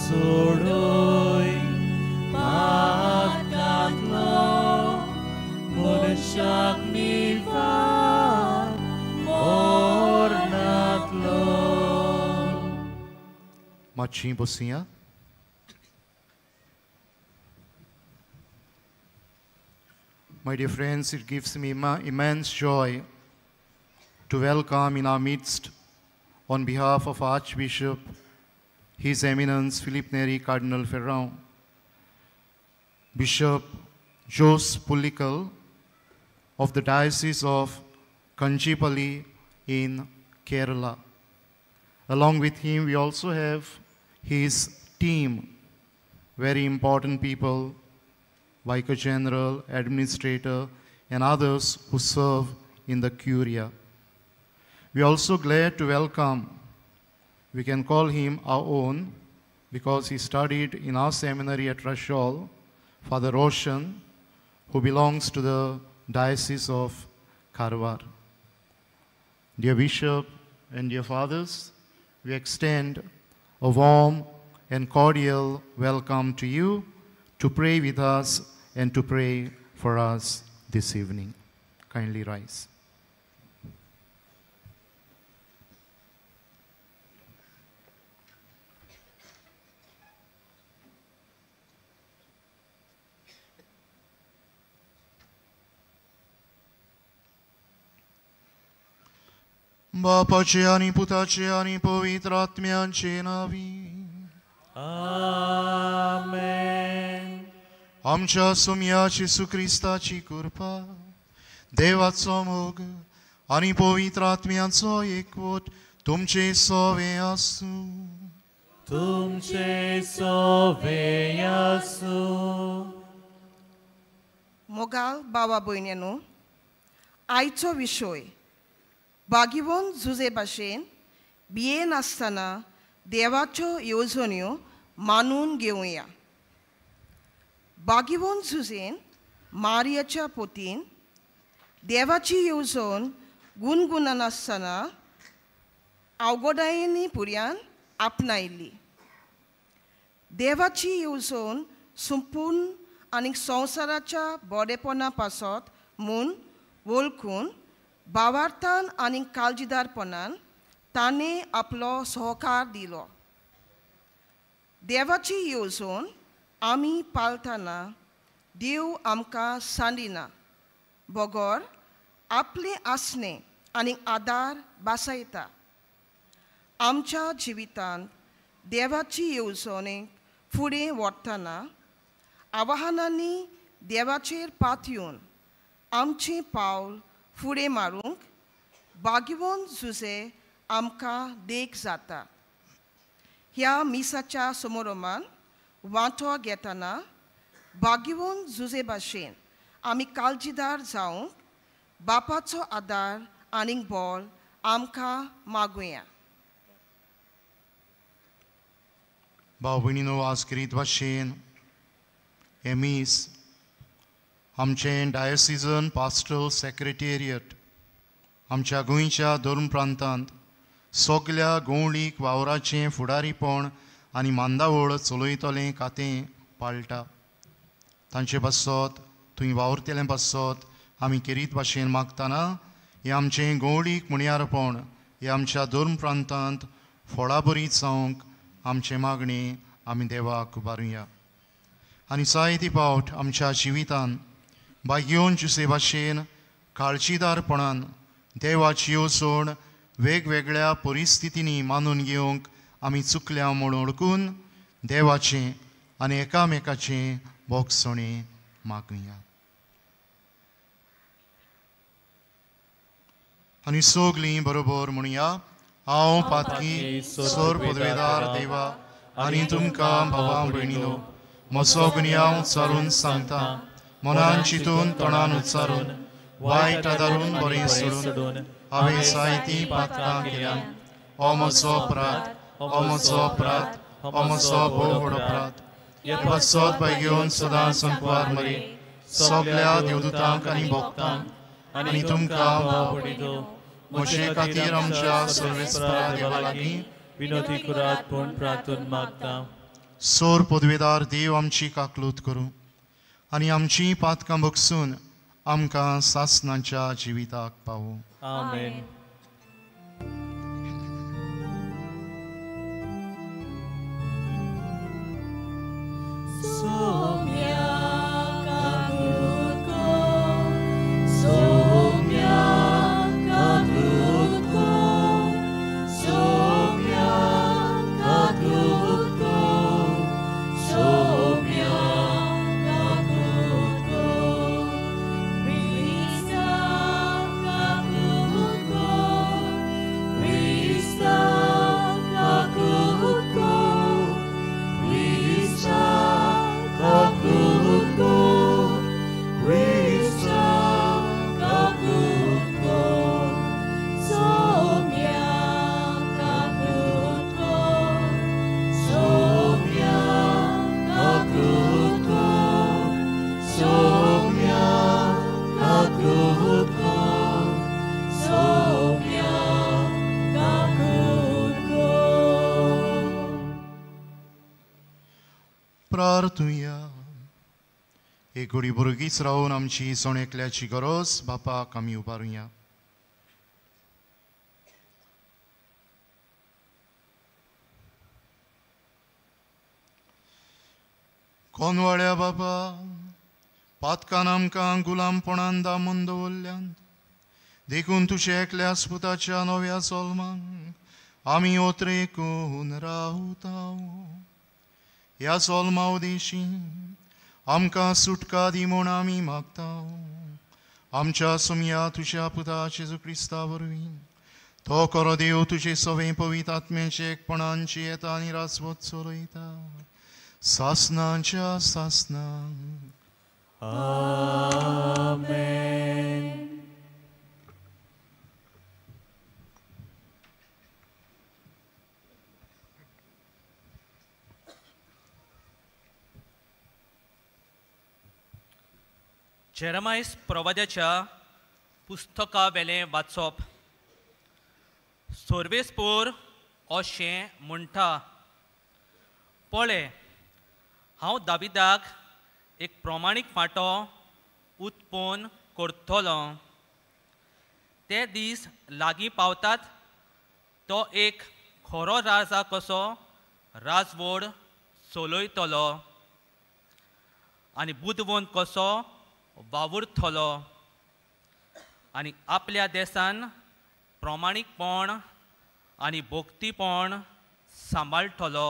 सोडय पातकांतलो मनशाक निवार मरणांतलो. मातशी बसया. My dear friends, it gives me immense joy to welcome in our midst, on behalf of Archbishop His Eminence Philip Neri Cardinal Ferrao, Bishop Jose Pulickal of the Diocese of Kanchipalli in Kerala. Along with him, we also have his team, very important people, Vicar General, Administrator, and others who serve in the Curia. We are also glad to welcome, we can call him our own, because he studied in our seminary at Rachol, Father Roshan, who belongs to the Diocese of Karwar. Dear Bishop and dear Fathers, we extend a warm and cordial welcome to you to pray with us and to pray for us this evening. Kindly rise. बापाचे आनी पुताचे आनी पवित्र आत्म्यांचे नावी. आमेन. आमच्या सोम्या जेजू क्रिस्ताची कृपा, देवाचो मोग आनी पवित्र आत्म्यांचो एकवट तुमचे सोवे आसूं. तुमचे सोवे आसूं. मोगाल बाबा भयण्यांनो, आयचो विशय बागिवन जुजे भाशेन भियेनासतना देवाच्यो येवजण्यो मानून घेवया. बागिवन जुजेन मारियाच्या पोतीन देवाची येवजण गुणगुणनासतना अवगडायेनी पुर्यान आपणायली. देवाची येवजण संपूर्ण आनी संवसाराच्या बरेपणा पासत म्हूण वळखून भावार्थान आनी काळजीदारपणान ताणें आपलो सहकार दिलो. देवाची येवजण आमी पाळतना देव आमकां सांडिना बगर आपलें आसणें आनी आदार भासयता. आमच्या जिवितांत देवाची येवजणेक फुडें व्हरतना आव्हानांनी देवाचेर पातयेवन आमचें पावल फुडें मारूंक बागिवन जुजे आमकां देख जाता. ह्या मिसाच्या समारोहान वांटो घेतना बागिवन जुजे भाशेन आमी काळजीदार जावंक बापाचो आदार आनीक बळ आमकां मागुया. भाव भयणीनो, आज करीत भाशेन हें मीस आमचें डायोसिजन पास्टरल सेक्रेटेरियट आमच्या गोंयच्या धर्म प्रांतांत सगल्या गोंवळीक वावराचें फुडारीपण आनी मांदावळ चलयतलें खातें पाळटा. तांचे पासत थंय वावुरतलें पासत आमी केरीत भाशेन मागतना हें आमचें गोंवळीक म्हणयारपण हें आमच्या धर्म प्रांतांत फळाबरीत जावंक आमचें मागणें आमी देवाक उबारुया. आनी जायते फावट आमच्या जिवितान बागयोन जुसे भाशेन काळजीदारपणान देवाची येवजण वेगवेगळ्या परिस्थितींनी मानून घेवंक आमी चुकल्या म्हूण वळखून देवाचें आनी एकामेकाचें भोगसणें मागुया. आनी सगलीं बरोबर म्हणया, हांव पातकी सोर पदवेदार देवा आनी तुमकां भावा भयणीनो म्हजो गुन्यांव उच्चारून सांगता, मनान चिंतून तोंडान उच्चारून वायट आदारून बरें सोडून हांवें जायतीं पातकां केल्यां. हो म्हजो अपराध, हो म्हजो अपराध, हो म्हजो भोव व्हड अपराध. हे पासत बाय घेवन सदां संकवार मरे सगल्या देवदूतांक आनी भक्तांक आनी तुमकां भाव म्हजे खातीर आमच्या सर्वेस्परा देवा लागीं विनोदी करात म्हूण प्रार्थून मागता. सोर पदवेदार देव आमची काकलूत करूं आनी आमची पातकां बगसून आमकां सासणाच्या जिविताक पावूं. आमेन. प्रार्थुया. एक घडी भुरगीच रावन आमची जण एकल्याची गरज बापाक आमी उबारुया. कोनवाळ्या बाबा, पातकान आमकां गुलामपणान दामून दवरल्यान, देखून तुज्या एकल्या पुताच्या नव्या सोलमांक आमी ओत्रेकून रावता. ह्या सोलमा उदेशी आमकां सुटका दी म्हूण आमी मागता. आमच्या सुमया तुज्या पुता जेजू क्रिस्ता वरवीं तो खरो देव तुजे सवे पवित्र आत्म्याचे एकपणांची येता आनी राजवत चलयता सासनाच्या सासनाक. आमेन. जेरमायस प्रवाद्याच्या पुस्तका वेलें वाचप. सोर्वेस्पोर अशें म्हणटा, पळय हांव दाविदाक एक प्रमाणीक फांटो उत्पन्न करतलो. ते दीस लागीं पावतात, तो एक खरो राजा कसो राजवड चलयतलो आनी बुदवंत कसो वावुरतलो आनी आपल्या देसान प्रमाणीकपण आनी भक्तीपण सांबाळटलो.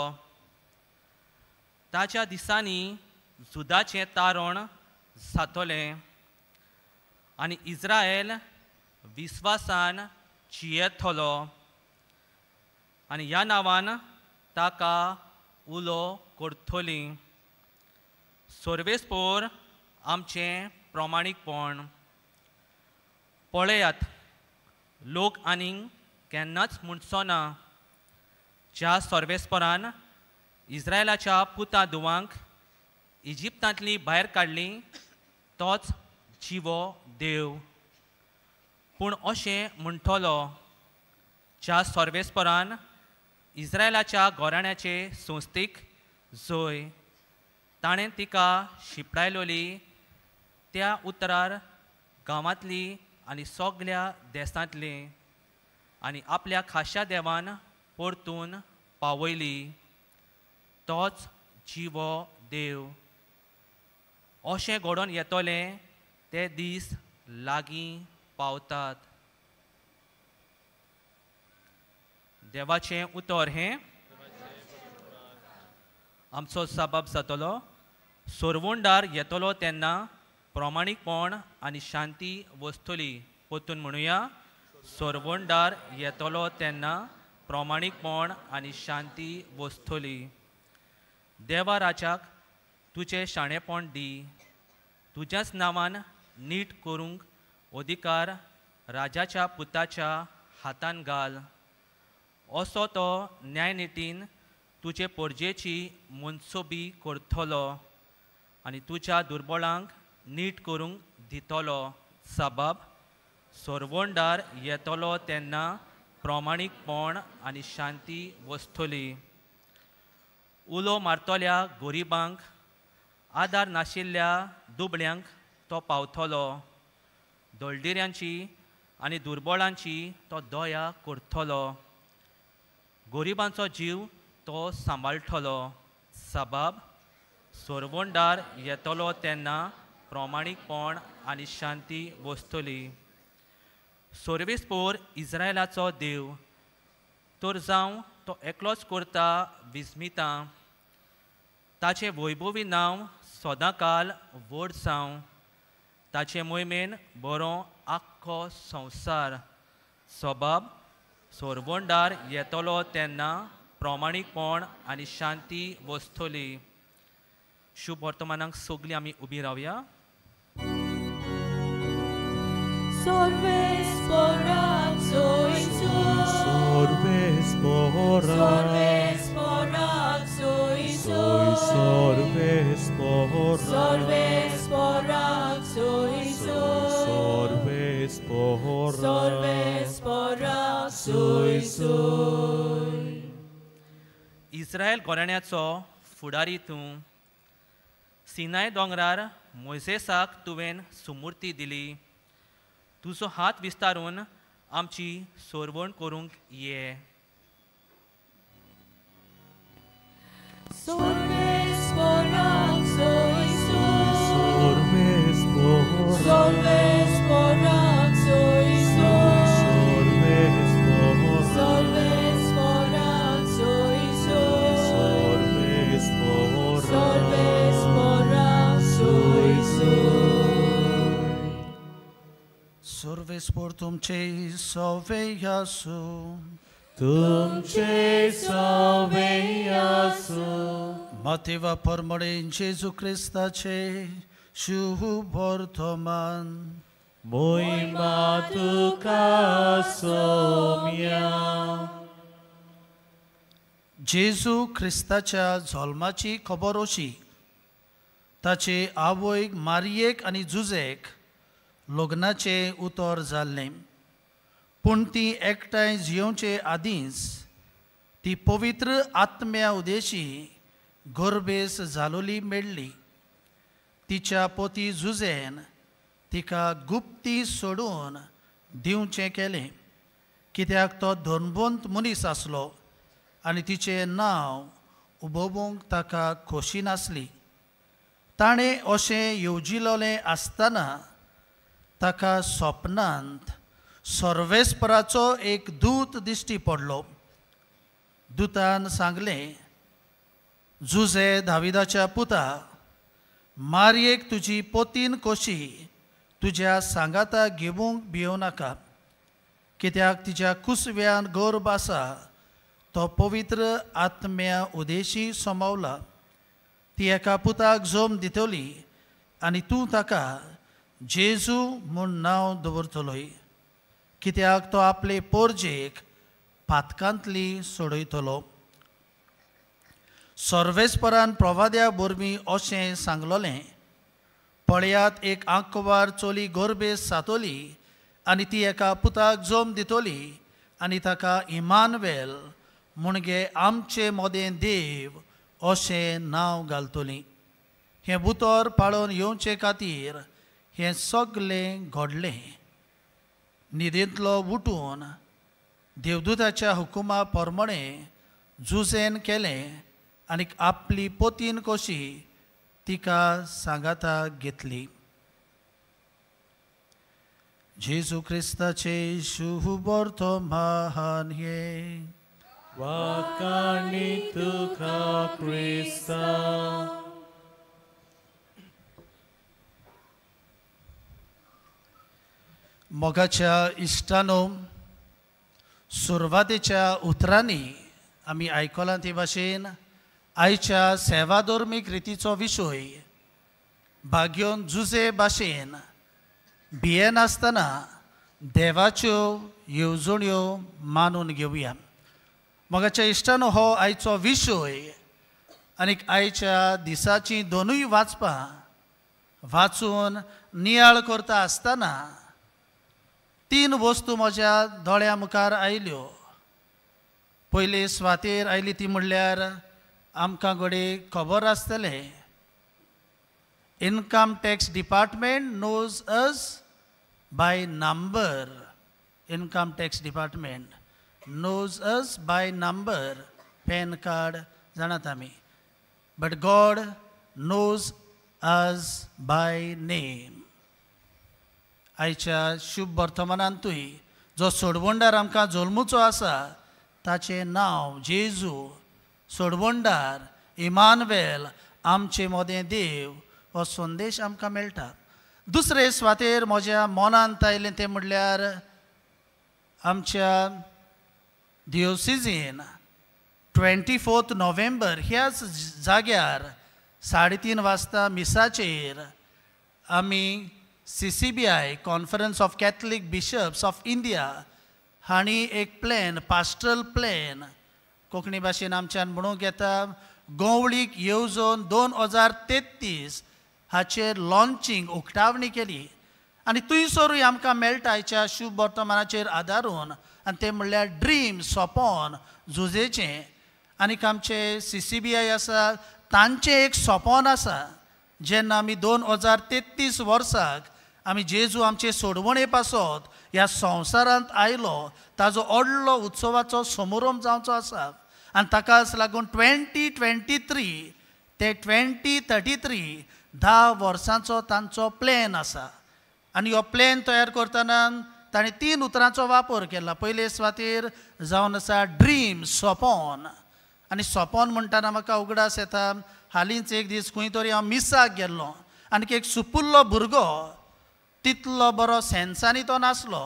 ताच्या दिसांनी जुदाचें तारण जातलें आनी इस्रायल विस्वासान जियेतलो आनी ह्या नांवान ताका उलो करतली. सोर्वेस्पोर आमचें प्रमाणीकपण. पळयात, लोक आनीक केन्नाच म्हणचो ना, ज्या सोर्वेस्पोरान इस्रायलाच्या पुता धुवांक इजिप्तांतली भायर काडली तोच जिवो देव. पूण अशें म्हणटलो, ज्या सोर्वेस्पोरान इस्रायलाच्या घराण्याचे संस्थेक जय ताणें तिका शिपडायलोली त्या उतरार गांवांतली आनी सगल्या देसांतली आनी आपल्या खाशा देवान परतून पावयली तोच जिवो देव. अशें घडोवन येतलें ते दीस लागीं पावतात. देवाचें उतर हें आमचो साबाब जातलो. सोरवंडार येतलो तेन्ना प्रमाणीकपण आनी शांती वसतली. परतून म्हणुया, सोरवंडार येतलो तेन्ना प्रमाणीकपण आनी शांती वसतली. देवा राजाक तुजें शाणेपण दी, तुज्याच नांवान नीट करूंक अधिकार राजाच्या पुताच्या हातान घाल. असो तो न्यायनितीन तुजे पोरजेची मनसोबी करतलो आनी तुज्या दुर्बळांक नीट करूंक दितलो. साबाब सोरवंडार येतलो तेन्ना प्रमाणीकपण आनी शांती वसतली. उलो मारतल्या गोरिबांक, आदार नाशिल्ल्या दुबळ्यांक तो पावतलो। दळडिऱ्यांची आनी दुर्बळांची तो दया करतलो। गोरिबांचो जीव तो सांबाळटलो। सबाब सोरवंडार येतलो तेन्ना प्रमाणीकपण आनी शांती वसतली। सोर्वेस्पोर इस्रायलाचो देव तर जावं तो एकलोच करता विस्मितां। ताचें वैभवी नांव सदांकाल व्हड जावं। ताचे मोहिमेन बरो आख्खो संवसार। सबाब सोरवंडार येतलो तेन्ना प्रमाणीकपण आनी शांती वसतली। शुभ वर्तमानाक सगळीं आमी उबी रावया। इस्रायल घराण्याचो फुडारी तूं, सिनाय दोंगरार मोयजेसाक तुवें सुमूर्ती दिली। तुजो हात विस्तारून आमची सोरवण करूंक ये। सर्वेस्पोर तुमचे सवेयासू, तुमचे सवेयासू। मातेवा परमळे जेजू क्रिस्ताचे शुभ वर्तमान। मोहिमा तुका सोम्या। जेजू क्रिस्ताच्या जल्माची खबर अशी, ताचे आवयक मारयेक आनी जुजेक लग्नाचें उतर जाल्लें, पूण ती एकठांय जियोवचे आदींच ती पवित्र आत्म्या उदेशी गर्भेस जालोली मेळ्ळी। तिच्या पोती जुजेन तिका गुप्ती सोडून दिवचें केलें, कित्याक तो धनवंत मनीस आसलो आनी तिचें नांव उबोवंक ताका खोशी नासली। ताणें अशें येवजिलोलें आसतना ताका सपनांत सर्वेस्पराचो एक दूत दिश्टी पडलो। दुतान सांगलें, जुजे दाविदाच्या पुता, मारयेक तुजी पोतीन कशी तुज्या सांगाता घेवंक भियोवं नाका, कित्याक तिच्या कुसव्यान गर्भ आसा, तो पवित्र आत्म्या उदेशी समावला। ती एका पुताक जम दितली आनी तूं ताका जेजू म्हूण नांव दवरतलोय, कित्याक तो आपले पोरजेक पातकांतली सोडयतलो। सर्वेस्परान प्रवाद्या वरवीं अशें सांगलोलें, पळयात एक आंकवार चली गर्भेस जातली आनी ती एका पुताक जम दितली आनी ताका इमानुएल म्हणजे आमचे मदें देव अशें नांव घालतली। हें उतर पाळोवन येवचे खातीर हें सगळें घडलें। न्हिदेंतलो उठून देवदूताच्या हुकुमा प्रमाणे जुजेन केलें आनी आपली पोतीन कशी तिका सांगाता घेतली। जेजू क्रिस्ताचे शुभ वर्तमान हें। वाखाणी तुका क्रिस्ता। मोगाच्या इश्टानो, सुरवातेच्या उतरांनी आमी आयकलां ते भाशेन आयच्या सेवाधर्मीक रितीचो विशय भाग्योन जुजे भाशेन भियेनासतना देवाच्यो येवजण्यो मानून घेवया। मोगाच्या इश्टानो, हो आयचो विशय आनी आयच्या दिसाचीं दोनूय वाचपां वाचून नियाळ करता आसतना तीन वस्तू म्हज्या दोळ्या मुखार आयल्यो। पयले स्वातेर आयली ती म्हणल्यार आमकां घडये खबर आसतलें, Income tax department knows us by number. Income tax department knows us by number, PAN card जाणात आमी, but God knows us by name. आयच्या शुभ वर्तमानांतूय जो सोडवणदार आमकां जल्मुचो आसा ताचें नांव जेजू, सोडवणदार, इमानुएल, आमचे मदें देव, हो संदेश आमकां मेळटा. दुसरे सुवातेर म्हज्या मनांत आयलें तें म्हणल्यार आमच्या दियोसिजीन 24 नोव्हेंबर ह्याच जाग्यार 3:30 वाजता मिसाचेर आमी CCBI, conference of Catholic bishops of India हांणी एक प्लॅन, पास्ट्रल प्लॅन, कोंकणी भाशेन आमच्यान म्हणूंक येता गोवळीक येवजण 2033 हाचेर लॉन्चींग, उक्तावणी केली. आनी थंयसरूय आमकां मेळटा आयच्या शुभ वर्तमानाचेर आदारून, आनी तें म्हणल्यार ड्रीम, सोपोन जुजेचें. आनीक आमचे CCBI आसा तांचें एक सोपोन आसा, जेन्ना आमी 2033 वर्साक आमी जेजू आमचे सोडवणे पासत ह्या संवसारांत आयलो ताजो व्हडलो उत्सवाचो समारंभ जावचो आसा. आनी ताकाच लागून 2023 ते 2033 10 वर्सांचो तांचो प्लॅन आसा. आनी हो प्लॅन तयार करतना ताणें 3 उतरांचो वापर केला. पयले सुवातेर जावन आसा ड्रीम, सोपोन. आनी सोपोन म्हणटना म्हाका उगडास येता, हालींच एक दीस खंय तरी हांव मिसाक गेल्लो आनी एक सुपुल्लो भुरगो, तितलो बरो सेन्सांनी तो नासलो,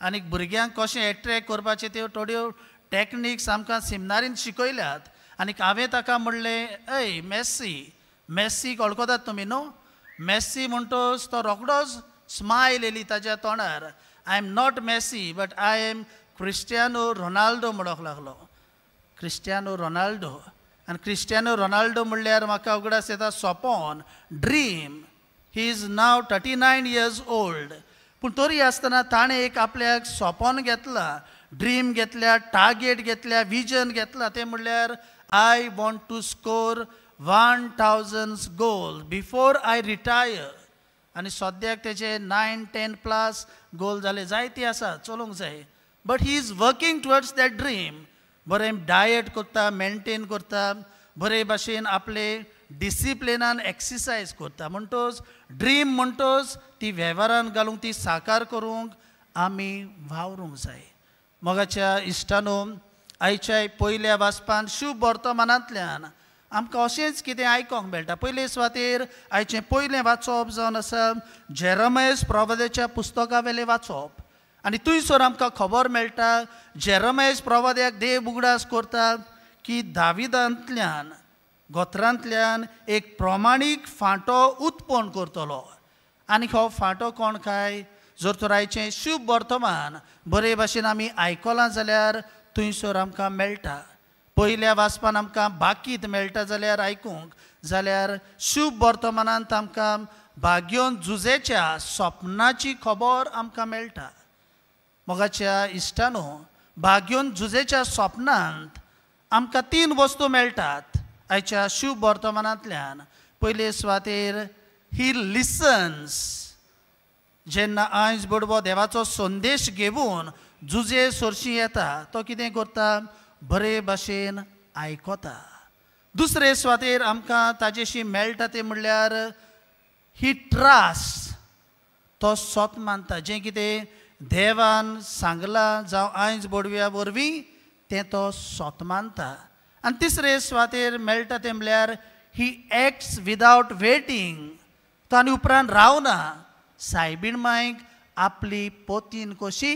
आनी भुरग्यांक कशें एट्रेक्ट करपाचें त्यो थोड्यो टॅक्निक्स आमकां सिमनारीन शिकयल्यात. आनी हांवें ताका म्हणलें, अय मॅसी, मॅसीक वळखतात तुमी न्हू, मॅसी म्हणटोच तो रोखडोच स्मायल येयली ताज्या तोंडार. I am not Messi but I am Cristiano Ronaldo म्हणूंक लागलो. क्रिस्टियानो रोनाल्डो, आनी क्रिस्टियानो रोनाल्डो म्हणल्यार म्हाका उगडास येता सोपोन, dream. He is now 39 years old, पूण तरी आसतना ताणें एक आपल्याक सोपोन घेतला, ड्रीम घेतल्या, टार्गेट घेतल्या, विजन घेतला. तें म्हणल्यार I want to score 1000 goal before I retire. आनी सद्याक तेजे 9-10 प्लस गोल जाले, जायते आसा, चलोवंक जाय, but he is working towards that dream. बरें डायट करता, मेनटेन करता, बरे भाशेन आपले डिसिप्लिनान एक्सरसायज करता. म्हणटोच ड्रीम म्हणटोच ती वेव्हारान घालूंक, ती साकार करूंक आमी वावरूंक जाय. मोगाच्या इश्टानो, आयच्या पयल्या वाचपान शुभ वर्तमानांतल्यान आमकां अशेंच कितें आयकोंक मेळटा. पयले सुवातेर आयचें पयलें वाचप जावन आसा जेरमयस प्रवाद्याच्या पुस्तका वेलें वाचप. आनी थंयसर आमकां खबर मेळटा जेरमयस प्रवाद्याक देव उगडास करता की दाविदांतल्यान, गोत्रांतल्यान एक प्रमाणीक फांटो उत्पन्न करतलो. आनी हो फांटो कोण काय, जर तर आयचें शुभ वर्तमान बरे भाशेन आमी आयकलां जाल्यार थंयसर आमकां मेळटा. पयल्या वाचपान आमकां बाकीत मेळटा जाल्यार आयकूंक जाल्यार शुभ वर्तमानांत आमकां भाग्योन जुजेच्या सपनाची खबर आमकां मेळटा. मोगाच्या इश्टानो, भाग्योन जुजेच्या सपनांत आमकां 3 वस्तू मेळटात आयच्या शुभ वर्तमानांतल्यान. पयले सुवातेर ही लिसन्स, जेन्ना आयज बडबो देवाचो संदेश घेवन जुजे सरशी येता तो कितें करता, बरे भाशेन आयकता. दुसरे सुवातेर आमकां ताजेशी मेळटा तें म्हणल्यार ही ट्रास्ट, तो सोत मानता, जें कितें देवान सांगलां जावं आयज बोडव्या वरवीं तें तो सोत मानता. आनी तिसरे सुवातेर मेळटा तें म्हणल्यार ही एक्ट्स विदावट वेटींग, तो आनी उपरांत रावना, सायबीण मायक आपली पोतीन कशी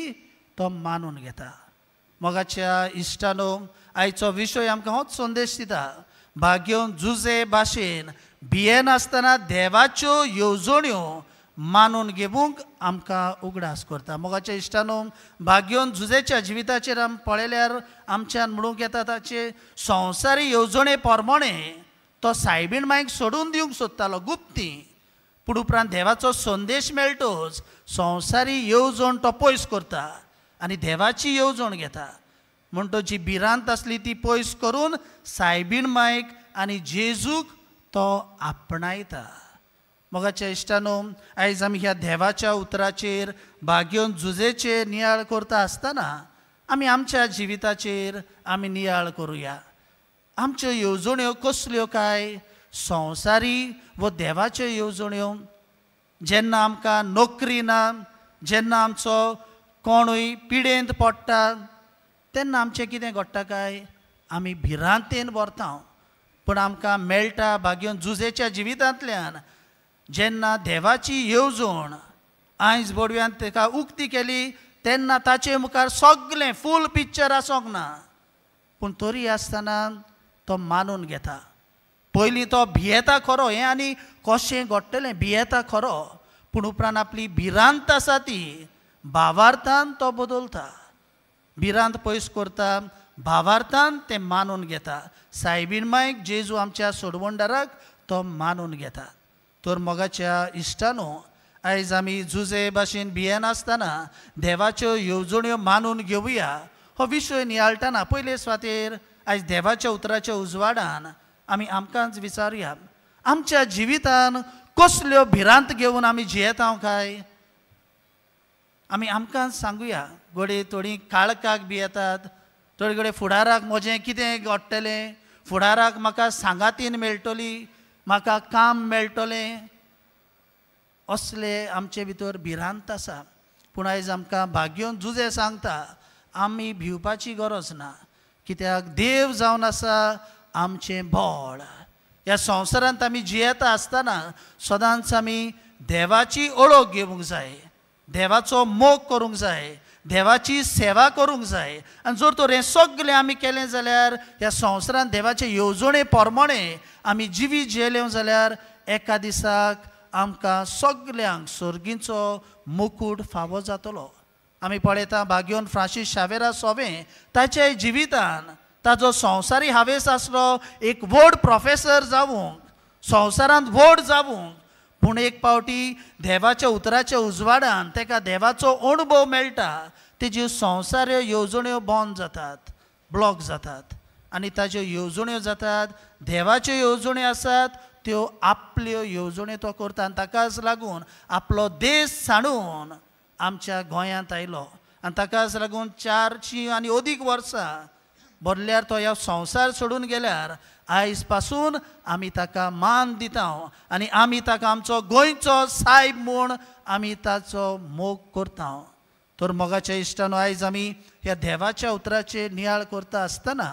तो मानून घेता. मोगाच्या इश्टानो, आयचो विशय आमकां होच संदेश दिता, भाग्योन जुजे भाशेन भियेनासतना देवाच्यो येवजण्यो मानून घेवंक आमकां उगडास करता. मोगाच्या इश्टानो, भाग्योन जुजेच्या जिविताचेर आमी पळयल्यार आमच्यान म्हणूंक येता ताचे संवसारी येवजणे प्रमाणे तो सायबीण मायक सोडून दिवंक सोदतालो गुप्ती, पूण उपरांत देवाचो संदेश मेळटोच संवसारी येवजण तो पयस करता आनी देवाची येवजण घेता. म्हणटो जी भिरांत आसली ती पयस करून सायबीण मायक आनी जेजूक तो आपणायता. मोगाच्या इश्टानो, आयज आमी ह्या देवाच्या उतराचेर भाग्योन जुजेचेर नियाळ करता आसतना आमी आमच्या जिविताचेर आमी नियाळ करुया. आमच्यो येवजण्यो कसल्यो काय, संवसारी व देवाच्यो येवजण्यो? जेन्ना आमकां नोकरी ना, जेन्ना आमचो कोणूय पिडेंत पडटा तेन्ना आमचें कितें घडटा काय, आमी भिरांतेन भरता. पूण आमकां मेळटा भाग्योन जुजेच्या जिवितांतल्यान जेन्ना देवाची येवजण आयज बोडव्यान ताका उक्ती केली तेन्ना ताचे मुखार सगळें फूल पिक्चर आसूंक ना, पूण तरी आसतना तो मानून घेता. पयलीं तो भियेता खरो, हें आनी कशें घडटलें भियेता खरो, पूण उपरांत आपली भिरांत आसा ती भावार्थान तो बदलता, भिरांत पयस करता, भावार्थान तें मानून घेता. सायबीण मायक जेजू आमच्या सोडवणदाराक तो मानून घेता. तर मोगाच्या इश्टानो, आयज आमी जुजे भाशेन भियेनासतना देवाच्यो येवजण्यो मानून घेवया. हो विशय नियाळटना पयले सुवातेर आयज देवाच्या उतराच्या उजवाडान आमी आमकांच विचारुया, आमच्या जिवितान कसल्यो भिरांत घेवन आमी जियेता काय? आमी आमकांच सांगुया. घडये थोडीं काळखाक भियेतात, थोडे घडये फुडाराक म्हजें कितें घडटलें, फुडाराक म्हाका सांगातीन मेळटली, म्हाका काम मेळटलें, असले आमचे भितर भिरांत आसा. पूण आयज आमकां भाग्योन जुजे सांगता आमी भिवपाची गरज ना, कित्याक देव जावन आसा आमचें बळ. ह्या संवसारांत आमी जियेता आसतना सदांच आमी देवाची ओळख घेवंक जाय, देवाचो मोग करूंक जाय, देवाची सेवा करूंक जाय. आनी जर तर हें सगळें आमी केलें जाल्यार ह्या संवसारांत देवाचे येवजणे प्रमाणे आमी जिवीत जियेले जाल्यार एका दिसाक आमकां सगल्यांक सर्गीचो मुकूट फावो जातलो. आमी पळयता भाग्योन फ्रांसीस शावेरा सोवे ताच्या जिवितान ताजो संवसारी हावेस आसलो एक व्हड प्रोफेसर जावंक, संवसारांत व्हड जावंक, पूण एक पावटी देवाच्या उतराच्या उजवाडान ताका देवाचो अणभव मेळटा, तेज्यो संवसारी येवजण्यो बंद जातात, ब्लॉक जातात आनी ताज्यो येवजण्यो जातात देवाच्यो येवजण्यो आसात त्यो आपल्यो येवजण्यो तो करता. आनी ताकाच लागून आपलो देश सांडून आमच्या गोंयांत आयलो आनी ताकाच लागून 400 आनी अदीक वर्सां भरल्यार तो ह्या संवसार सोडून गेल्यार आयज पासून आमी ताका मान दिता आनी आमी ताका आमचो गोंयचो सायब म्हूण आमी ताचो मोग करता. तर मोगाच्या इश्टानो, आयज आमी ह्या देवाच्या उतराचेर नियाळ करता आसतना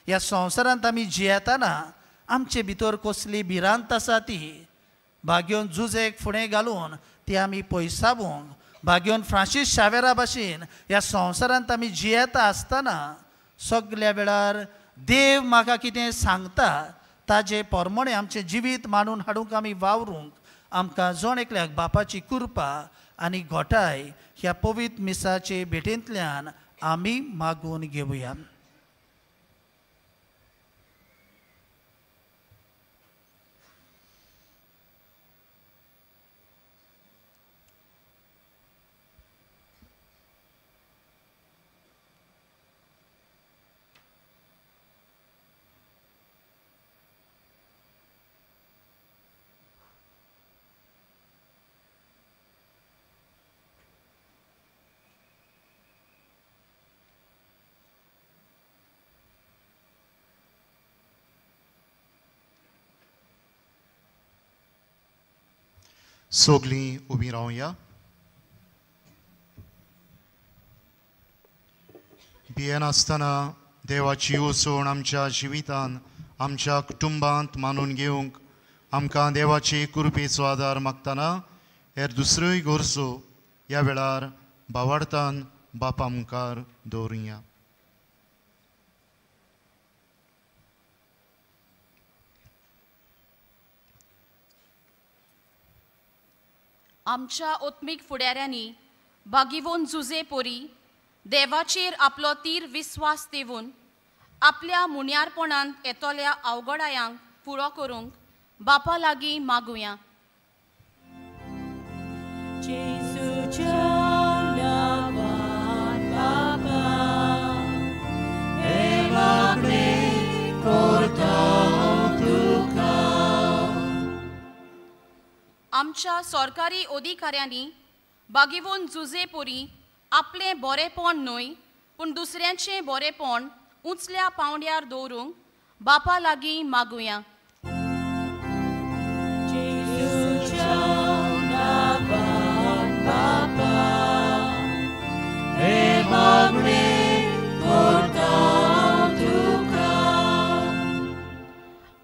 ह्या संवसारांत आमी जियेतना आमचे भितर कसली भिरांत आसा ती भाग्योन जुजेक फुडें घालून ती आमी पयसावूंक, भाग्योन फ्रांसीस शावेरा भाशेन ह्या संवसारांत आमी जियेता आसतना सगल्या वेळार देव म्हाका कितें सांगता ताजे प्रमाणे आमचें जिवीत मांडून हाडूंक आमी वावरूंक आमकां जण एकल्याक बापाची कृपा आनी घोटाय ह्या पवित्र मिसाचे भेटेंतल्यान आमी मागून घेवया. सगळीं उबीं रावया. भियेनासतना देवाची येवजण आमच्या जिवितान आमच्या कुटुंबांत मानून घेवंक आमकां देवाची कृपेचो आदार मागतना हेर दुसऱ्योय गरजो ह्या वेळार भावार्थान बापा मुखार दवरुया. आमच्या ओत्मीक फुडाऱ्यांनी बागिवोन जुजे पोरी देवाचेर आपलो तीर विस्वास देवून आपल्या मुन्यारपणांत येतल्या अवघडायांक पुरो करूंक बापा लागीं मागुया. हे मागणें करता. आमच्या सरकारी अधिकाऱ्यांनी बागेवन जुजे पोरी आपलें बरेंपण न्हय पूण दुसऱ्यांचें बरेंपण उंचल्या पावंड्यार दवरूंक बापा लागीं मागुया.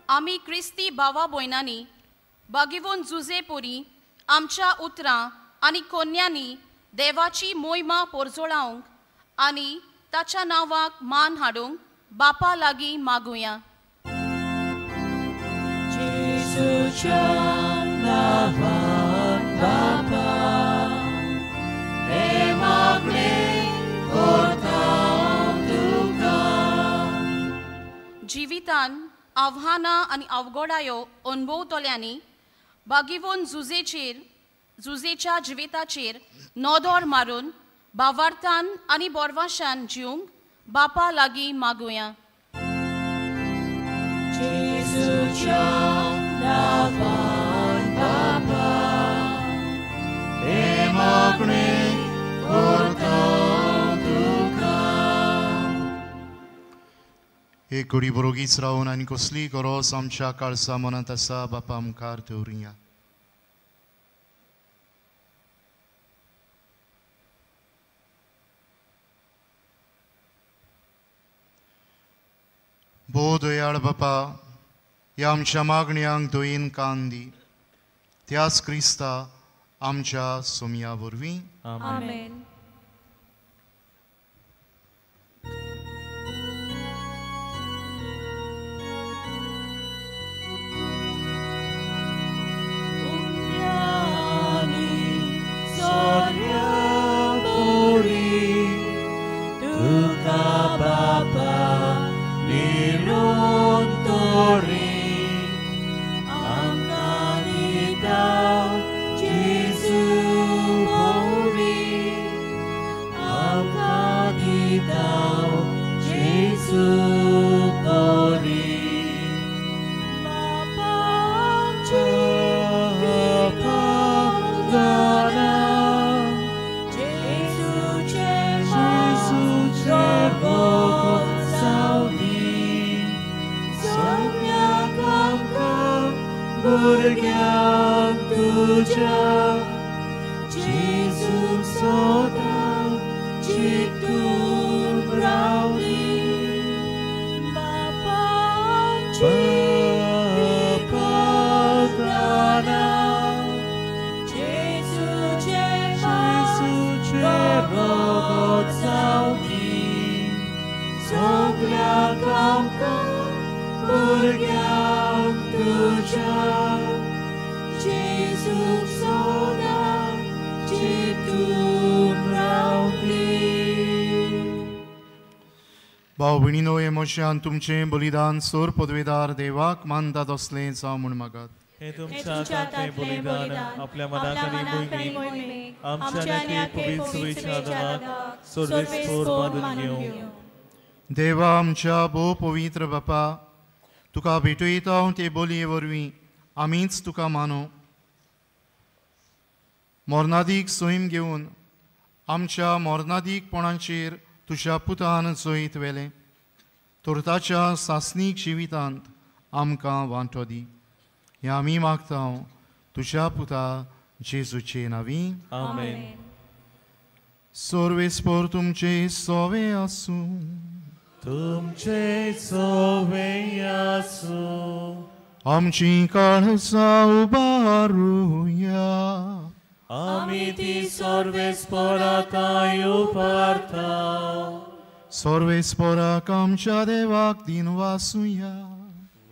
आमी क्रिस्ती भावा भयणांनी बागेवन जुजे पोरी आमच्या उतरां आनी कोन्यांनी देवाची मोहिमा पोरजोळावंक आनी ताच्या नांवाक मान हाडूंक बापा लागीं मागुया. जेजूच्या नांवान बापा हे मागणें करता तुका. जिवितान आव्हानां आनी अवघडायो अणभवतल्यांनी बागेवन जुजेच्या जिविताचेर नदर मारून भावार्थान आनी बोरवाशान जिवंक बापा लागीं मागुया. जेजूच्या नांवान बापा हे मागणें करता तुका. एक घडी बरोगीच रावन आनी कसली गरज आमच्या काळसा मनांत आसा बापा मुखार दवरुया. भोव दयाळ बापा, ह्या आमच्या मागण्यांक दयेन कान दी, त्याच क्रिस्ता आमच्या सोमया वरवीं. आमेन. भाव भयणीनो, हे मोशान तुमचें बलिदान सोर पदवेदार देवाक मानता तसलें जावं म्हूण मागात. हे तुमच्या हातांतलें बलिदान आपल्या मनाक आनी मोहिमेक आमच्या आनी पवित्र आदाराक सर्वेस्पोर मानून घेवं. देवा आमच्या भोव पवित्र बापा, तुका भेटयता ते बोलये वरवीं आमीच तुका मानो. मरणादीक सैम घेवन आमच्या मरणादीकपणाचेर तुज्या पुतान जैत व्हेलें, तर ताच्या सासणीक जिवितांत आमकां वांटो दी. हें आमी मागता तुज्या पुता जेजूचे नांवी. आमेन. सर्वेस्पोर तुमचे सोवे आसूं. तुमचे सोवे आसूं. आमची काळजां उबारुया. आमी ती सर्वेस्पोराक उबारता. सर्वेस्पोराक आमच्या देवाक दिनवासुया.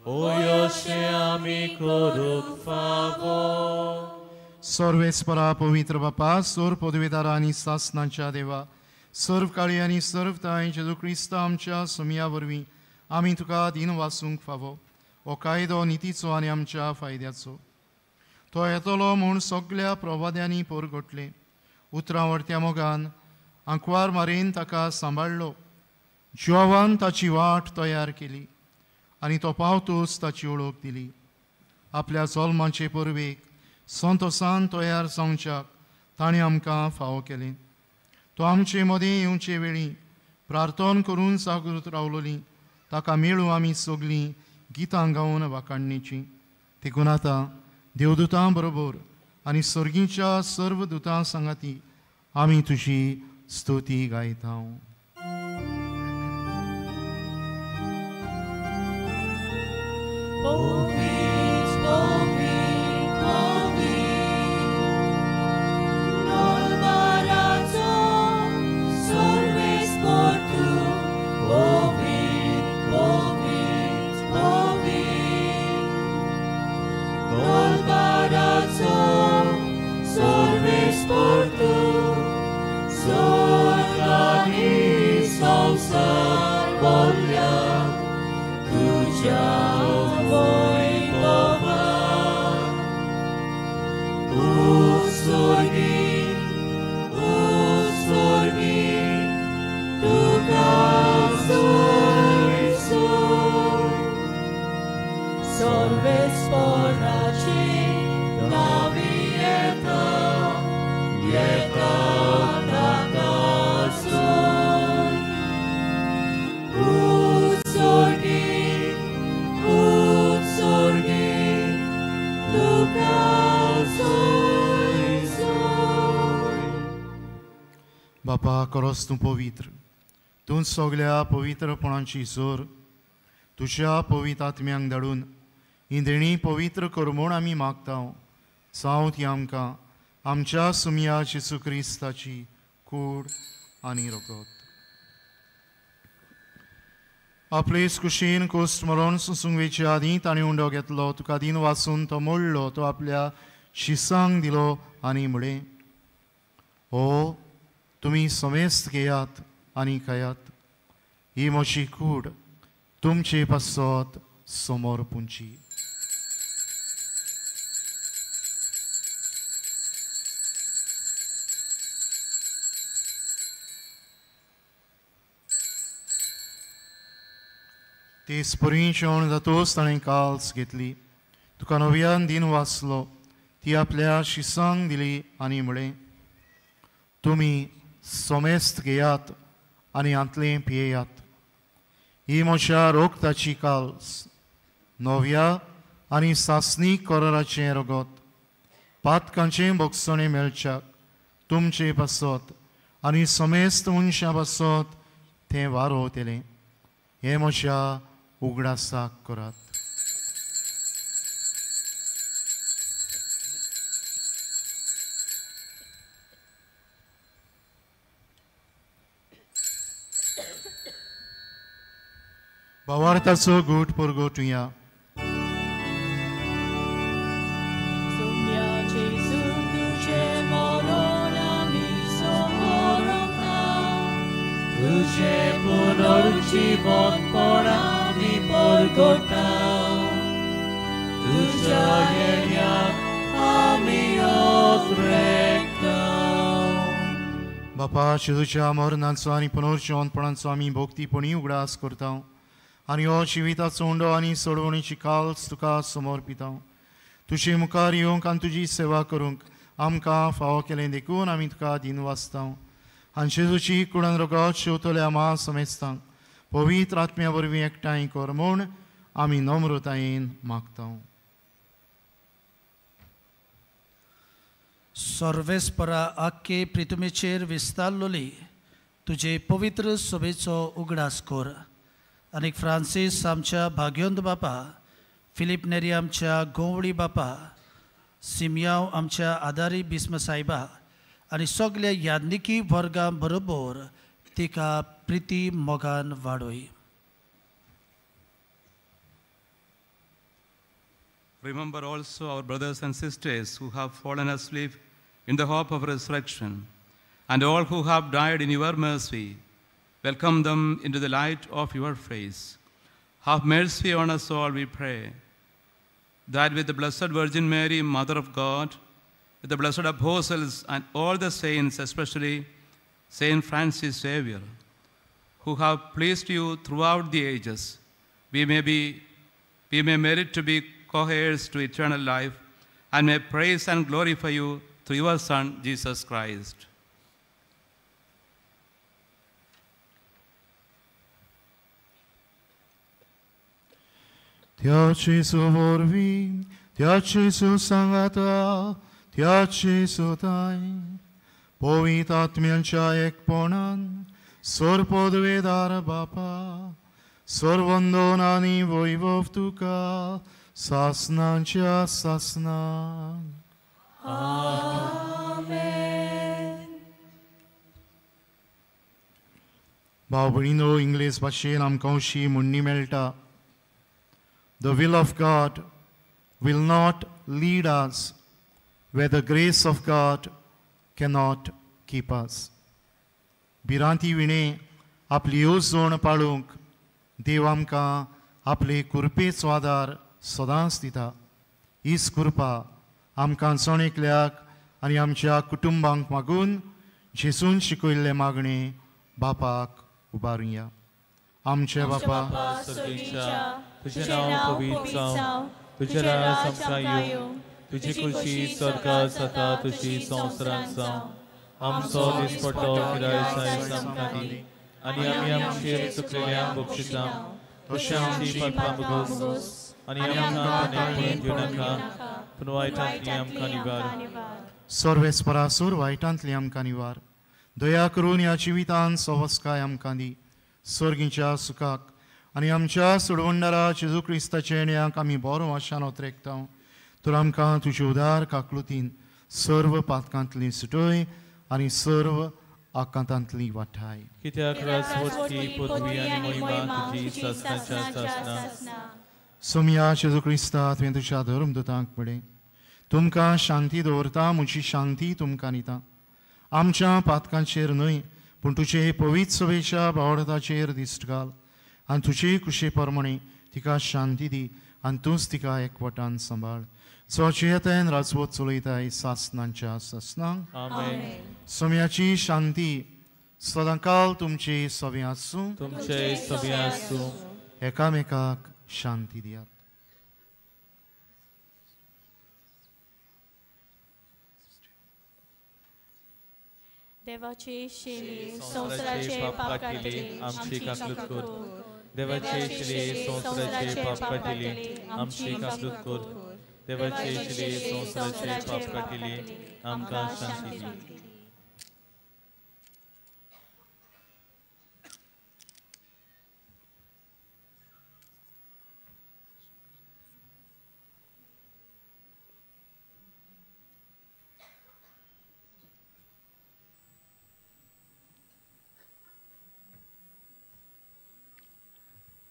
ओयोशे आमी करूंक फावो. सर्वेस्परा पवित्र बापा, सोर पदवेदारा आनी सासनाच्या देवा, सर्व काळी आनी सर्व ताय जेजू क्रिस्त आमच्या सोमया वरवीं आमी तुका दिनवासूंक फावो. हो कायदो नितीचो आनी आमच्या फायद्याचो. तो येतलो म्हूण सगल्या प्रवाद्यांनी पोरगोटलें. उतरां वरत्या मोगान आंकवार मारेन ताका सांबाळ्ळो. जिवान ताची वाट तयार केली आनी तो पावतोच ताची वळख दिली. आपल्या जल्माचे परवेक संतोसान तयार जावच्याक ताणें आमकां फावो केलें. तो आमचे मदीं येवचे वेळी प्रार्थना करून जागृत रावलोली ताका मेळूं आमी सगळीं गितां गावन वाखाणणेचीं. देखून आतां देवदूतां बरोबर आनी सर्गीच्या सर्व दुतां सांगाती आमी तुजी स्तुती गायता. बापा करोस तूं पवित्र, तूं सगल्या पवित्रपणाची जोर तुज्या पवित्र आत्म्यांक धाडून ही देणी पवित्र कर म्हूण आमी मागता. जावं ती आमकां आमच्या सुमया जेजू क्रिस्ताची कूड आनी रगत. आपलेच कुशीन कोस्ट मरण सोसूंक वेचे आदीं ताणें उंडो घेतलो, तुका दिन वाचून तो मोडलो, तो आपल्या शिसांक दिलो आनी म्हळें, हो तुमी समेस्त घेयात आनी खायात, ही म्हजी कूड तुमचे पासत समोर पुंची. तेच परी जेवण जातोच ताणें काल्स घेतली, तुका नव्यान दिन वाचलो, ती आपल्या शिसांक दिली आनी म्हळें, तुमी समेस्त घेयात आनी हांतलें पियेयात, ही म्हज्या रोगताची काल्स, नव्या आनी सासणी कराराचें रगत, पातकांचें भोगसणें मेळच्याक तुमचे पासत आनी समेस्त मनशां पासत तें वारोवतलें. हें म्हज्या उगडासाक करात. भावार्थाचो गूट परगटुया. बापा, जेजूच्या मरणाचो आनी पुनर्जिवंतपणाचो आमी भक्तीपणी उगडास करता आनी हो जिविताचो उंडो आनी सोडवणीची काल्स तुका समर्पिता. तुजे मुखार येवंक आनी तुजी सेवा करूंक आमकां फावो केलें देखून आमी तुका दिनवासता. आनी जेजूची कुडन रगत शेवतल्या मा समेस्तांक पवित्र आत्म्या वरवीं एकठांय कर म्हूण आमी नम्रतायेन मागता. सर्वेस्परा आख्खे प्रितुमेचेर विस्तारलोली तुजे पवित्र सभेचो उगडास कर आनी फ्रांसीस आमच्या भाग्योंत बापा, फिलीप नेरी आमच्या गोवळी बापा, सिमयाव आमच्या आदारी बिस्म साहेबा आनी सगल्या यादनिकी वर्गां बरोबर तिका प्रिती मोगान वाडोय. Remember also our brothers and sisters who have fallen asleep in the hope of resurrection, and all who have died in your mercy. Welcome them into the light of your face. Have mercy on us all, we pray, that with the Blessed Virgin Mary, Mother of God, with the blessed apostles and all the saints, especially Saint Francis Xavier, who have pleased you throughout the ages, we may merit to be co-heirs to eternal life and may praise and glorify you through your Son, Jesus Christ. त्या Jesu vorvi, त्या Jesu sangata, त्या Jesu tai, पवित्र आत्म्यांच्या एकपणान सर्वपदवेदार बापा, सर्वंदन आनी वैभव तुका सासनांच्या सासनां. आमेन. भाव भयणीनो, English भाशेन आमकां अशी म्हणणी मेळटा, The will of God will not lead us where the grace of God cannot keep us. भिरांती विणे आपली येवजण पाळूंक देव आमकां आपले कृपेचो आदार सदांच दिता. हीच कृपा आमकां जण एकल्याक आनी आमच्या कुटुंबांक मागून जेजून शिकयल्लें मागणें बापाक उबारुया. आमचे बापा तुझें नांव पवित्र जावं, तुझें राज आमकां येवं, तुजी खुशी स्वर्गात जाता तशी संवसारांत जावं. आमचो दिसपट्टो गिरायक आयज आमकां दी, आनी आमी आमचेर चुकलेल्यांक बक्षिता तशें आमची पापां भोगोस, आनी आमकां ताणें पडून घेवं नाका, पूण वायटांतली आमकां निवार. सर्वेस्परासूर वायटांतली आमकां निवार. दया करून ह्या जिवितान सवस्काय आमकां दी, सर्गीच्या सुखाक आनी आमच्या सोडवणदारा जेजू क्रिस्ताच्या येण्याक आमी बरो आशान ओतरेकता. तर आमकां तुजे उदार काकलुतीन सर्व पातकांतली सुटय आनी सर्व आकांतांतली वाठाय. कित्याक राजवटकी पदवी आनी महिमा तुजी सासणाच्या सासणां. सोमया जेजू क्रिस्ता, तुवें तुज्या धर्मदूतांक पळय, तुमकां शांती दवरता, म्हजी शांती तुमकां दिता. आमच्या पातकांचेर न्हय पूण तुजे पवित्र सभेच्या बावडताचेर दिश्ट घाल आनी तुजे कुशे प्रमाणे तिका शांती दी आनी तूंच तिका एकवटान सांबाळ. जो जियेतान राजवट चलयताय सासणांच्या सासणांक. आमेन. सोम्याची शांती सदांकाल तुमचे सवे आसूं, तुमचे सवे आसूं. एकामेकाक शांती दियात. देवाची शिली संवसाराचे पाप काडटली आमची काकलूत कर. देवाची शिली संवसाराचे पाप काडटली आमची काकलूत कर. देवाची शिली संवसाराचे पाप काडटली आमकां शांती दी.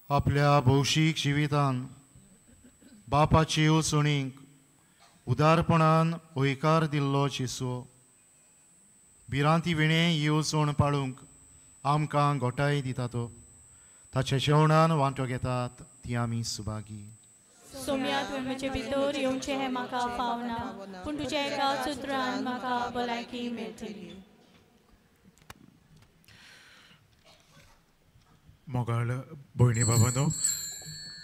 आपल्या भौशीक जिवितान बापाची येवजणीक उदारपणान हयकार दिल्लो जेजू, भिरांती विणें येवजण पाळूंक आमकां घोटाय दिता. तो ताच्या जेवणान वांटो घेतात ती आमी सुभागी. सोम्या, तुवें म्हजे भितर येवचें हें म्हाका फावना, पूण तुज्या एका सुत्रान म्हाका भलायकी मेळटली. मोगाळ भयणी बाबानो,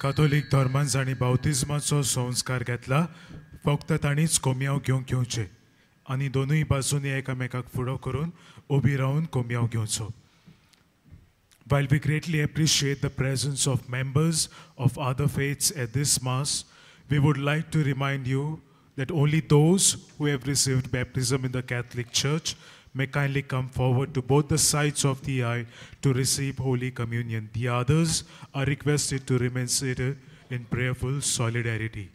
कातोलीक धर्मान जांणी बावतिज्माचो संस्कार घेतला फक्त तांणीच कोमयाव घेवंक घेवचें आनी दोनूय बाजूंनी एकामेकाक फुडो करून उबी रावन कोमयाव घेवचो. While we greatly appreciate the presence of members of other faiths at this Mass, we would like to remind you that only those who have received baptism in the Catholic Church may kindly come forward to both the sides of the aisle to receive Holy Communion. The others are requested to remain seated in prayerful solidarity.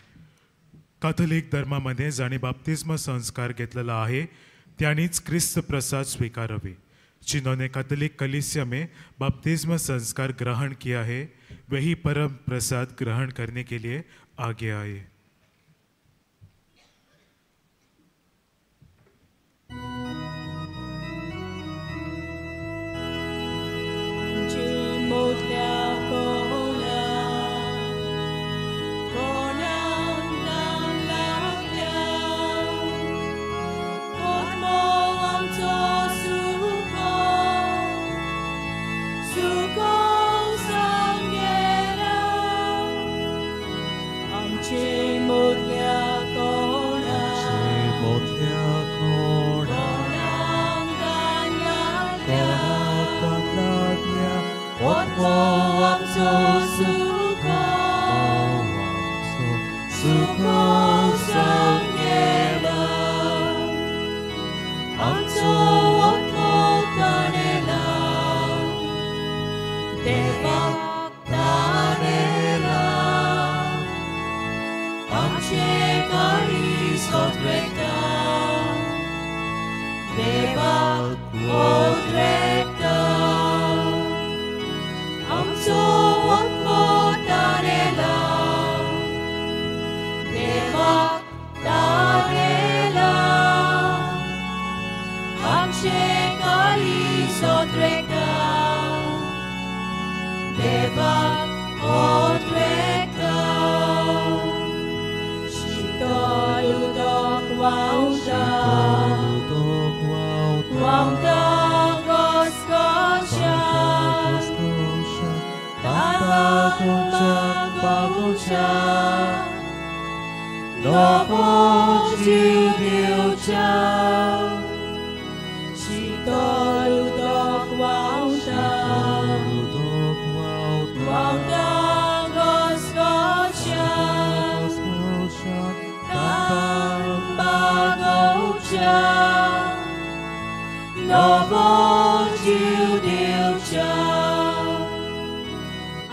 Catholic धर्मामध्ये जांणी बाप्तिस्म संस्कार घेतलेला आहे त्यांनीच क्रिस्त प्रसाद स्वीकारावे. जिन्होंने Catholic कलीसिया में बपतिस्मा संस्कार ग्रहण किया है वही परम प्रसाद ग्रहण करने के लिए आगे आए. Che आमचो सुको सुको जावन गेला आमचो आत्मो ताणेला देवाक ताणेला आमचें काळीज ओतरेता देवाक ओतरेता आमचो आत्मो ताणेला देवाक ताणेला आमचें काळीज ओतरेता देवाक ओतरेता शीतल उदक व्हांवता व्हांवता घसघश्यात तांकां बागोवच्या नवो जीव दिवच्या शीतल उदक व्हांवता व्हांवता घसघश्यात तांकां बागोवच्या नवो जीव दिवच्या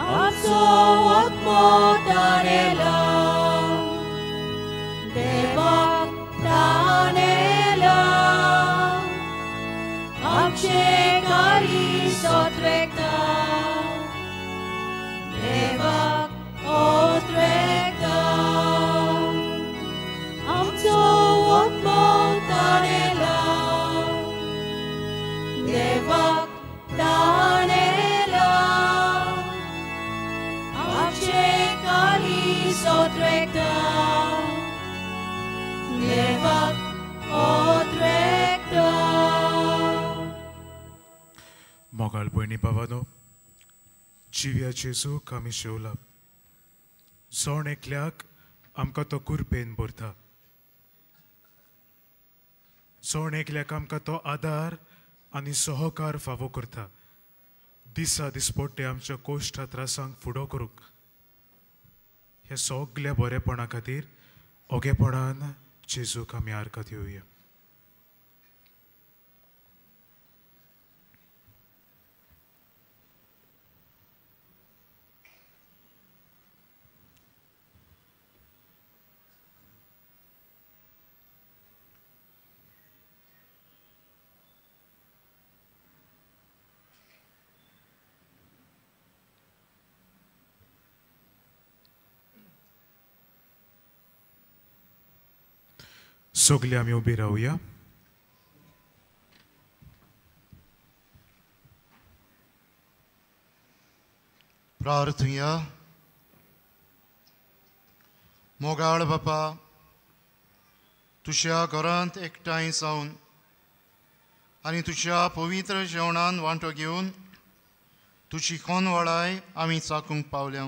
आमचो आत्मो ताणेला देवाक ताणेला आमचें काळीज ओतरेता देवाक ओतरेता आमचो आत्मो ताणेला देवाक ताणेला आमचें काळीज ओतरेता देवाक ओतरेता. मोगाळ भयणी भावानो, जिव्या जेजूक आमी शेवला. जण एकल्याक आमकां तो कुरपेन भरता, जण एकल्याक आमकां तो आदार आनी सहकार फावो करता. दिसा दिसपट्टे आमच्या कोश्टा त्रासांक फुडो करूंक ह्या सगल्या बरेपणा खातीर ओगेपणान जेजूक आमी आर्गां दिवया. सगळे आमी उबी रावया. प्रार्थुया. मोगाळ बापा, तुज्या घरांत एकठांय जावन आनी तुज्या पवित्र जेवणान वांटो घेवन तुजी खोनवाळाय आमी चाकूंक पावल्या.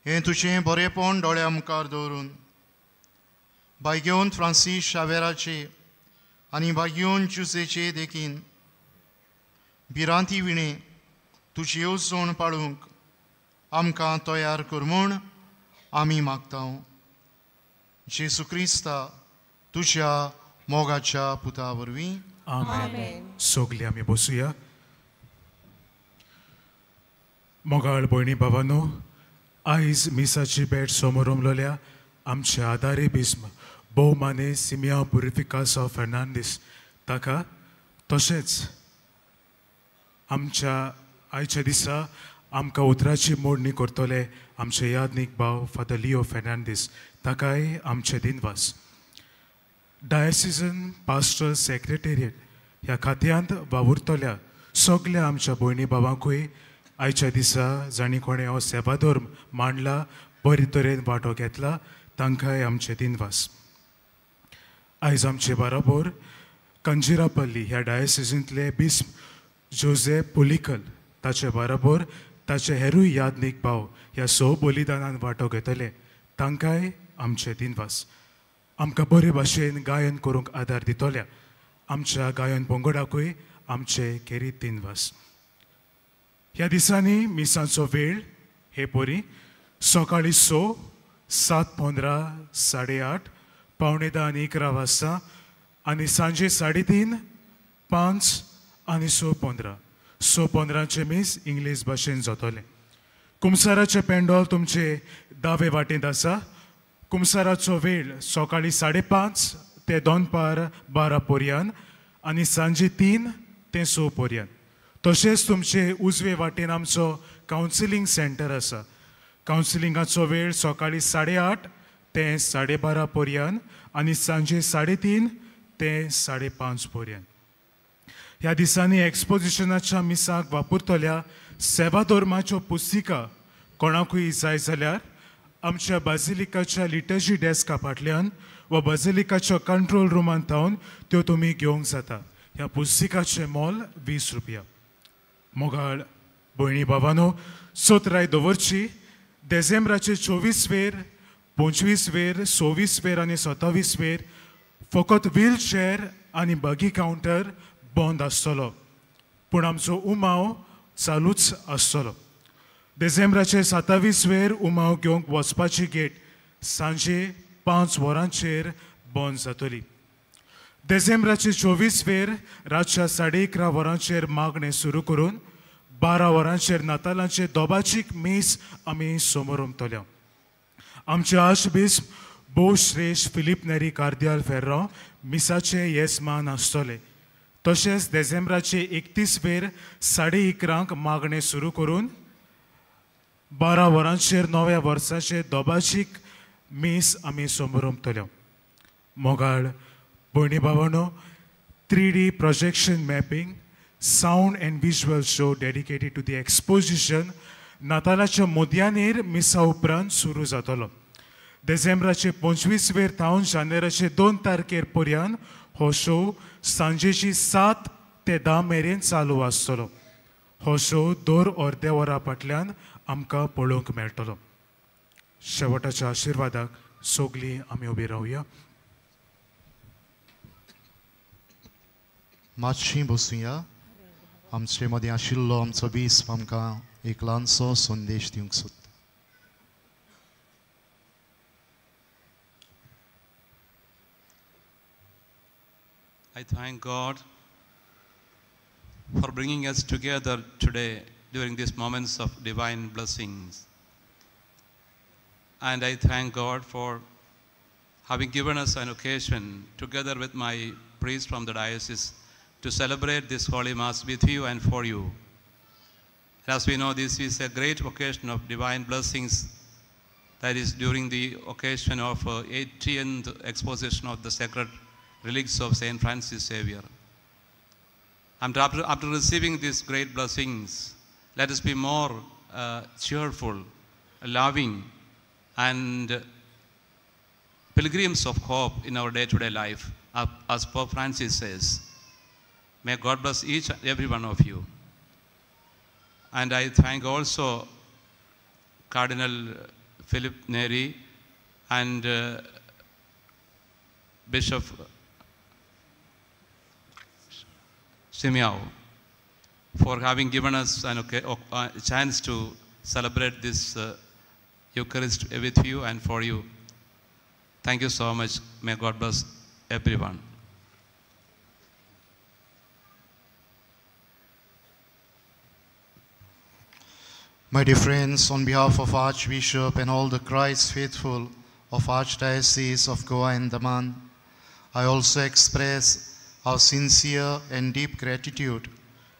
हें तुजें बरेपण दोळ्या मुखार दवरून भाग्योन फ्रांसीस शावेराचे आनी भाग्योन जुसेचे देखीन भिरांती विणे तुजी येवजण पाळूंक आमकां तयार कर म्हूण आमी मागता. जेजू क्रिस्ता तुज्या मोगाच्या पुता वरवीं. आमेन. सगळीं आमी बसुया. मोगाळ भयणी भावानो, आयज मिसाची भेट समोरमलोल्या आमचे आदारी बिस्म भोवमाने सिमिया पुरिफिकासो फेर्नांदीस ताका, तशेंच आमच्या आयच्या दिसा आमकां उतराची मोडणी करतले आमचे यादनीक भाव फादर लिओ फेर्नांदीस ताकाय आमचे दिनवास. डायसिजन पास्टर सेक्रेटेरिएट ह्या खात्यांत वावुरतल्या सगल्या आमच्या भयणी भावांकूय आयच्या दिसा जांणी कोणें हो सेवाधर्म मांडला, बरे तरेन वांटो घेतला तांकांय आमचे दिनवास. आयज आमचे बरोबर कंजिरापल्ली ह्या डायसिजींतले बिस्प जोजे पुलिकल ताचे बरोबर ताचे हेरूय यादनीक भाव ह्या स बलिदानान वांटो घेतले तांकांय आमचे दिनवास. आमकां बरे भाशेन गायन करूंक आदार दितल्या आमच्या गायन पंगडाकूय आमचे खेरीत दिनवास. ह्या दिसांनी मिसांचो वेळ हे परी सकाळीं 6, 7:15, 8:30, 9:45 आनी 11 वाजता आनी सांजे 3:30, 5 आनी 6:15. 6:15 मीस इंग्लीश भाशेन जातलें. कुमसाराचें पेंडोल तुमचे दावे वाटेंत आसा. कुमसाराचो वेळ सकाळीं 5:30 ते दनपार 12 पर्यंत आनी सांजे 3 ते 6 पर्यंत. तशेंच तुमचे उजवे वाटेन आमचो कावन्सिलींग सेंटर आसा. कावन्सिलिंगाचो वेळ सकाळीं 8:30 ते 12:30 पर्यंत आनी सांजे 3:30 ते 5:30 पर्यंत. ह्या दिसांनी एक्सपोजिशनाच्या मिसाक वापरतल्या सेवा धर्माच्यो पुस्तिका कोणाकूय जाय जाल्यार आमच्या बाजिलिकाच्या लिटर्जी डेस्का फाटल्यान वा बाजिलिकाच्या कंट्रोल रुमान थावन त्यो तुमी घेवंक जाता. ह्या पुस्तिकाचें मोल 20 रुपया. मोगाळ भयणी बाबानो, सोतराय दवरची देझेंब्राचे 24 वेर, 25 वेर, 26 वेर आनी 27 वेर फकत व्हीलचेअर आनी बगी कावंटर बंद आसतलो, पूण आमचो उमाव चालूच आसतलो. देझेंब्राचे 27 वेर उमाव घेवंक वचपाची गेट सांजे 5 वरांचेर बंद जातली. देझेंब्राचे 24 वेर रातच्या 11:30 वरांचेर मागणें सुरू करून 12 वरांचेर नातालांचे दोबाचीक मीस आमी समोरमतल्या. आमचे आर्चबिस्प भोवश्रेश्ठ फिलीप नेरी कार्दियाल फेर्रांव मिसाचे येसमान आसतले. तशेंच देझेंब्राचे 31 वेर 11:30 मागणें सुरू करून 12 वरांचेर नव्या वर्साचे दोबाचीक मीस आमी समोरमतल्या. मोगाळ भयणी भावांनो, 3D projection mapping, sound and visual show dedicated to the exposition नातालाच्या मोदयानेर मिसा उपरांत सुरू जातलो. देझेंब्राचे 25 वेर थावन जानेराचे 2 तारखेर पर्यंत हो शो सांजेची 7 ते 10 मेरेन चालू आसतलो. हो शो दर अर्द्या वरा फाटल्यान आमकां पळोवंक मेळटलो. शेवटाच्या आशिर्वादाक सगळीं आमी उबी रावया. मातशी बसुया. आमचे मदीं आशिल्लो आमचो बिस्प आमकां एक ल्हानसो संदेश दिवंक सोदता. I thank God for bringing us together today during these moments of divine blessings. And I thank God for having given us an occasion together with my priest from the diocese to celebrate this Holy Mass with you and for you. As we know, this is a great occasion of divine blessings, that is during the occasion of 18th exposition of the sacred relics of Saint Francis Xavier. And after receiving these great blessings, let us be more cheerful, loving, and pilgrims of hope in our day-to-day life, as Pope Francis says. May God bless each and every one of you. And I thank also Cardinal Philip Neri and Bishop Simiao for having given us a chance to celebrate this Eucharist with you and for you. Thank you so much. May God bless everyone. My dear friends, on behalf of Archbishop and all the Christ faithful of Archdiocese of Goa and Daman, I also express our sincere and deep gratitude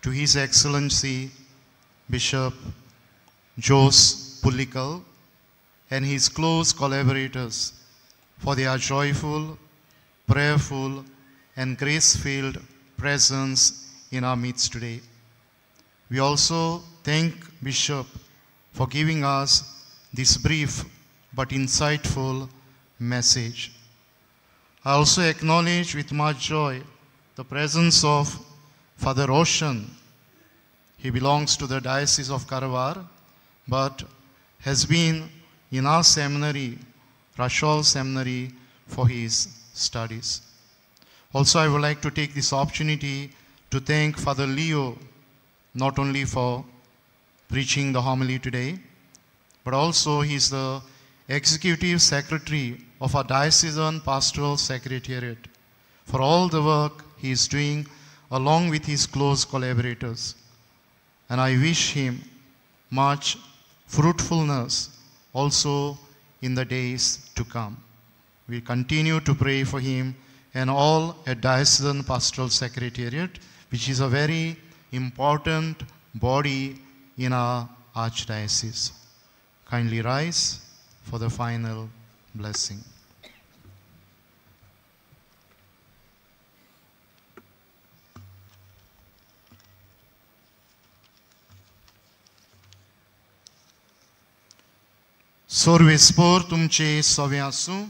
to His Excellency Bishop Jose Pulickal and his close collaborators for their joyful, prayerful, and grace-filled presence in our midst today. We also thank Bishop for giving us this brief but insightful message. I also acknowledge with much joy the presence of Father Roshan. He belongs to the Diocese of Karwar, but has been in our seminary, Rachol Seminary, for his studies. Also, I would like to take this opportunity to thank Father Leo, not only for preaching the homily today, but also he is the Executive Secretary of our Diocesan Pastoral Secretariat for all the work he is doing along with his close collaborators. And I wish him much fruitfulness also in the days to come. We continue to pray for him and all at Diocesan Pastoral Secretariat, which is a very important body in our Archdiocese. Kindly rise for the final blessing. सोर्वेस्पोर तुमचे सवे आसूं,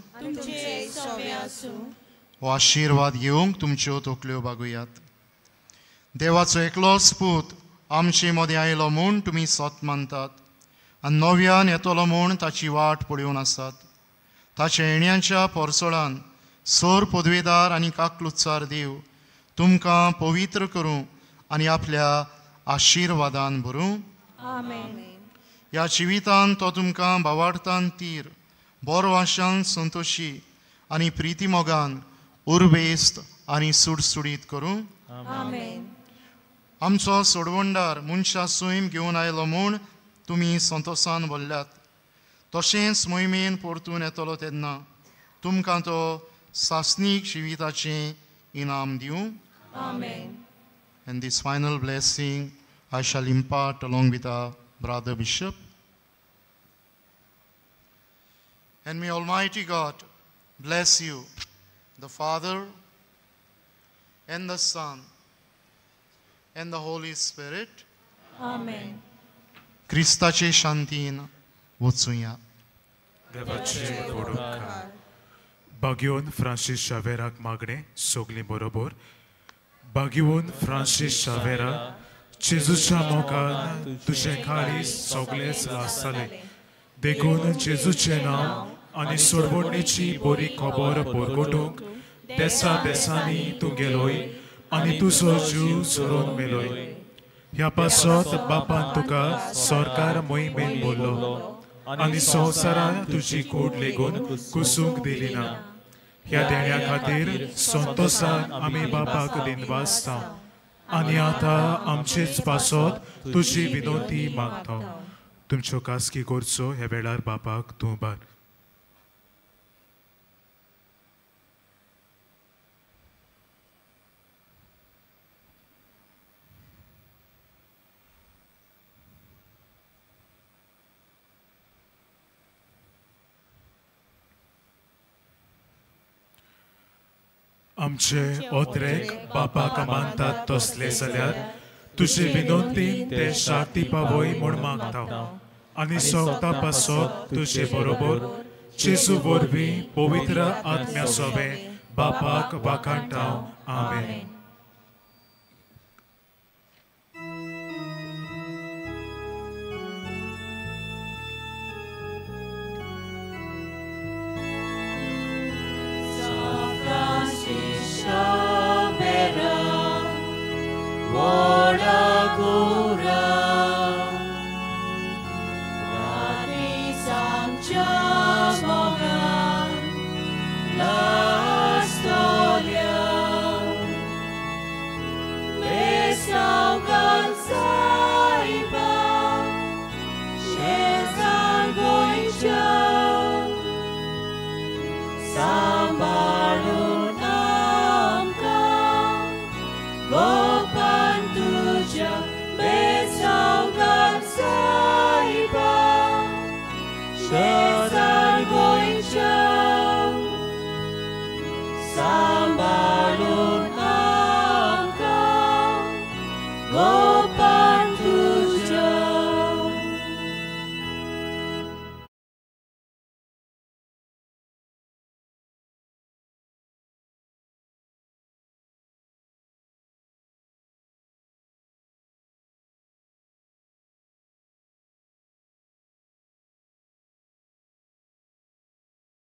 हो आशिर्वाद घेवंक तुमच्यो तकल्यो बागुयात. देवाचो एकलोच पूत आमचे मदें आयलो म्हूण तुमी सत मानतात आनी नव्यान येतलो म्हूण ताची वाट पळोवन आसात. ताच्या येण्याच्या पोरसोळान सोर पदवेदार आनी काकलुत्सार देव तुमकां पवित्र करूं आनी आपल्या आशिर्वादान भरूं. ह्या जिवितान तो तुमकां भावार्थान तीर, बरो आशान संतोशी आनी प्रितीमोगान उर्बेस्त आनी सुडसुडीत करूं. आमचो सोडवणदार मनशा सैम घेवन आयलो म्हूण तुमी संतोसान भरल्यात. तशेंच मोहिमेन परतून येतलो तेन्ना तुमकां तो सासणीक जिविताचें इनाम दिवं. And this final blessing I shall impart along with our brother bishop. And may Almighty God bless you, the Father and the Son and the Holy Spirit. Amen. क्रिस्ताचे शांतीन वचुया. देवाचे उपकार. बागियोन फ्रांसीस शावेराक मागणें सगलीं बरोबर. बागियोन फ्रांसीस शावेरा, जेजूच्या मोगान तुजें काळीज सगळेच आसतालें, देखून जेजूचें नांव आनी सोडवणेची बरी खबर परगटूंक देसा देसांनी तूं गेलोय आनी तुजो जीव झरोवन मेलोय. ह्या पासत बापान तुका सरकार मोहिमेन बोल्लो आनी संवसारान तुजी कूड लेगून कुसूंक दिली ना. ह्या देण्या खातीर संतोसान आमी बापाक दिनवासता आनी आतां आमचेच पासत तुजी विनोती मागता. तुमच्यो कासकी करचो ह्या वेळार बापाक तूं बार. आमचे ओत्रेक बापाक मानतात तसले जाल्यार तुजे विनोतीन ते शांती पावय म्हूण मागता आनी सोगता पासत तुजे बरोबर जेजू वरवीं पवित्र आत्म्या सोबे बापाक वाखाणटा. आमेन.